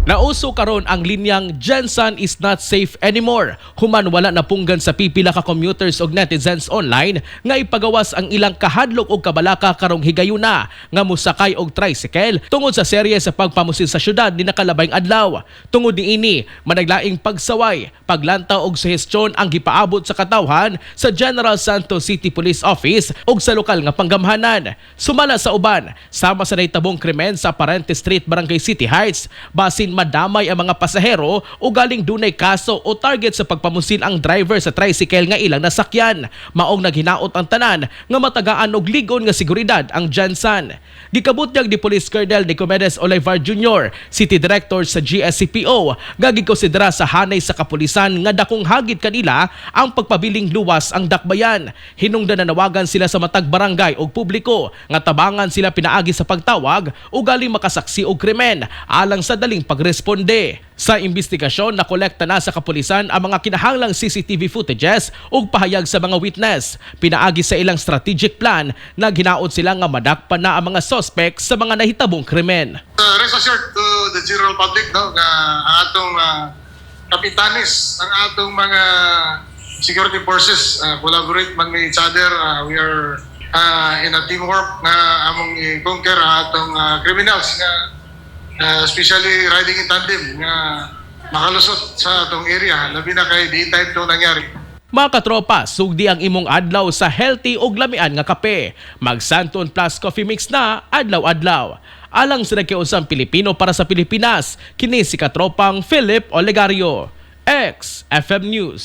Nauso karon ang linyang "GenSan is not safe anymore" human wala napunggan sa pipila ka commuters og netizens online nga ipagawas ang ilang kahadlok og kabalaka karong higayuna nga mosakay og tricycle tungod sa serye sa pagpamusil sa syudad ni nakalabayng adlaw. Tungod niini, managlaing pagsaway, paglantaw og suhestyon ang gipaabot sa katawhan sa General Santos City Police Office ug sa lokal nga panggamhanan. Sumala sa uban, sama sa nahitabong krimen sa Parente Street, Barangay City Heights, basin madamay ang mga pasahero o galing dunay kaso o target sa pagpamusil ang driver sa tricycle nga ilang nasakyan. Maong naghinaot ang tanan nga matagaan og ligon nga seguridad ang GenSan. Gikabutyag ni Police Colonel Nicomedes Olivar Jr., City Director sa GSCPO, nga gikonsidera sa hanay sa kapulisan nga dakong hagit kanila ang pagpabiling luwas ang dakbayan. Hinungdan nanawagan sila sa matag barangay og publiko nga tabangan sila pinaagi sa pagtawag o galing makasaksi og krimen alang sa daling pagresponde. Sa investigasyon, nakolekta na sa kapulisan ang mga kinahanglang CCTV footages ug pahayag sa mga witness. Pinaagi sa ilang strategic plan, naghinaot sila nga madakpan na ang mga suspect sa mga nahitabong krimen. Rest assured to the general public, no, nga ang atong kapitanes, ang atong mga security forces collaborate man with each other. We are in a teamwork nga among i-conquer ang atong criminals nga especially riding in tandem nga makalusot sa atong area, labi na kay daytime to nangyari. Mga katropa, sugdi ang imong adlaw sa healthy ug lamian nga kape. Mag Santon Plus Coffee Mix na adlaw-adlaw. Alang sa nagkiusang Pilipino para sa Pilipinas, kini si katropang Philip Olegario. XFM News.